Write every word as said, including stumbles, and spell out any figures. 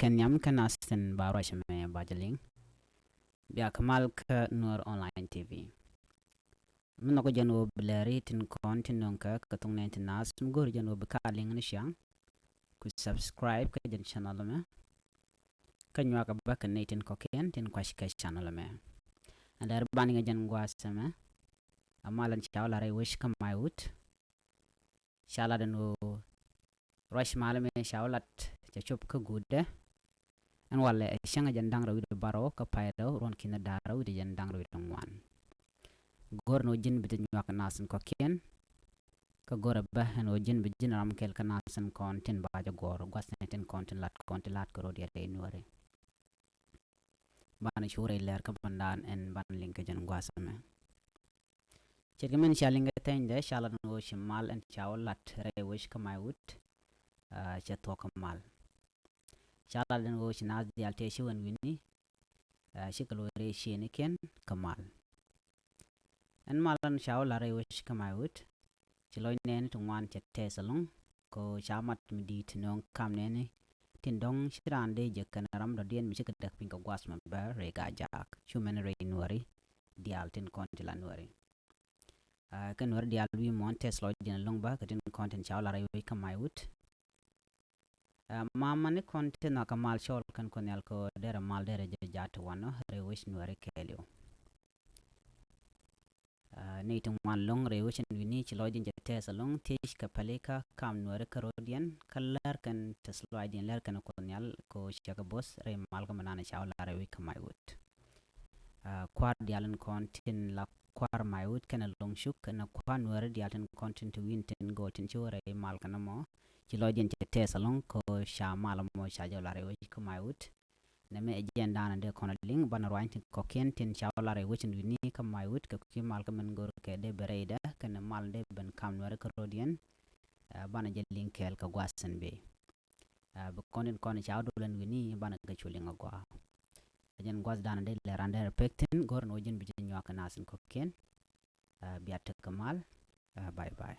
kɛ nhiam kä nath tin ba ruac ɛmɛ ba jɛ liŋ. Bia kɛ mal kä Nuer Online T V. Mi nhɔk jɛn ɣöö bi lɛri tin kɔn tin nöŋ kɛ kɛ thok nɛn tin nath, mi go̱o̱ri jɛn ɣöö bi ka liŋ ni ciaŋ, ku subscribe kä jɛn channel ɛmɛ. Kä nyuak bä kɛ nɛy tin kɔ̱kiɛn tin kuac kɛ channel ɛmɛ. Ɛn lɛr ban iŋɛ jɛn gua̱a̱th ɛmɛ, a mal ɛn ca wä lar rɛy wec kä Maiwut. Ca lat ɛn ɣöö ruac mal ɛmɛ ca wä lat cɛ cop kä guudɛ. Ɛn walɛ ɛ cäŋ ɛ jɛn da̱ŋ rɛw wi̱cdɛ bärɔw kä pay rɛw ruɔ̱n ki̱n da̱ŋ rɛw wi̱cdɛ jɛn da̱ŋ rɛw wi̱cdɛ ŋuan. Go̱r ɛn ɣöö ji̱n bi jɛ nyuak nath tin kɔ̱kiɛn. Kä go̱rɛ bä ɛn ɣöö ji̱n bi ji̱n ram kɛl kä nath tin kɔn tin ba jɛ guɔ̱ɔ̱r gua̱th tin kɔn tin lat kɔn tin lat kɛ rɔ̱diɛn rɛy Nuääri. Banɛ cu rɛy lɛr kä bandan ɛn banɛ liŋ kɛ jɛn gua̱th ɛmɛ. Ce̱tkɛ min ca liŋ kɛ thɛnydɛ ca lat ɛn ɣöö ci mal ɛn ca wä lat rɛy wec kä Maiwut, ah, cɛ thuɔ̱k kä mal. Ca lat ɛn ɣöö ci naath diaal tëë ci wän wi̱ni, ah, cikɛ lo̱c rɛy ciëënikiɛn kä mal. Ɛn mal ɛn ca wä lar rɛy wec kä Maiwut, ci lɔc nɛɛni ti ŋuan cɛ tɛth ɛlɔ̱ŋ, kɛ ɣöö ca mat mi di̱i̱t ti nööŋ kam nɛɛni tin dɔ̱ŋ ci raan dee jek kɛnɛ ram dɔ̱diɛn mi cikɛ däk piny kɛ gua̱th mɛ bär rɛy Gaajaak, cu mɛn rɛy Nuääri diaal tin kɔn ti la Nuääri. Ah, kɛ Nuääri diaal wi̱i̱ muɔ̱ɔ̱n tɛth lɔcdiɛn ɛlɔ̱ŋ bä kɛ tin kɔn tin ca wä lar rɛy wec kä Maiwut. Ah, mamani kɔn ti nhɔakä mal cɔɔl kɛn Kuɔth Nhial kɛ ɣöö derɛ mal derɛ jɛ jaat ti wanɔ rɛy wec Nuääri kɛɛliw. Ah, nɛy ti ŋuan ɛlɔ̱ŋ rɛy wec ɛn wi̱ni ci lɔcdiɛn cɛ tɛth ɛlɔ̱ŋ, thiec kɛ pälikä kam Nuääri kä rɔ̱diɛn, kä lär kɛn tɛth lɔcdiɛn lär kɛn Kuɔth Nhial kɛ ɣöö cɛ kɛ bo̱th rɛy mal kä mi naan ca wä lar rɛy wec kä Maiwut. Ah, kua̱r diaal in kɔn tin la kua̱r Maiwut kɛnɛ Lo̱ŋcuk kɛnɛ kua̱r Nuääri diaal tin kɔn tin ti wi̱n tin go̱o̱l tin ci wä rɛy mal kɛn ɛmɔ, ci lɔcdiɛn cɛ tɛth ɛlɔ̱ŋ kɛ ɣöö ca mal ɛmɔ ca jɛ wä lar rɛy wec kä Maiwut. Nɛmɛ ɛ jiɛɛn daanɔ dee kɔn a liŋ banɛ ruac tin kɔ̱kiɛn tin ca wä lar rɛy wec ɛn wi̱ni kä Maiwut kɛ kui̱ mal kä min go̱o̱r kɛ dee ben rɛydɛ kɛnɛ mal dee ben kam Nuääri kä rɔ̱diɛn. Ah, banɛ jɛ liŋ kɛɛl kɛ gua̱th ɛn bee. Ah, bi kɔn in kɔn ca wä dol ɛn wi̱ni banɛ kɛ cu liŋ a gɔaa. Ɛ jɛn gua̱th daanɔ dee lɛ ran dee rɛ pek thi̱n, go̱r ɛn ɣöö ji̱n bi jɛ nyuak kɛ nath in kɔ̱kiɛn. Ah, bia tekɛ mal. Ah, bye bye.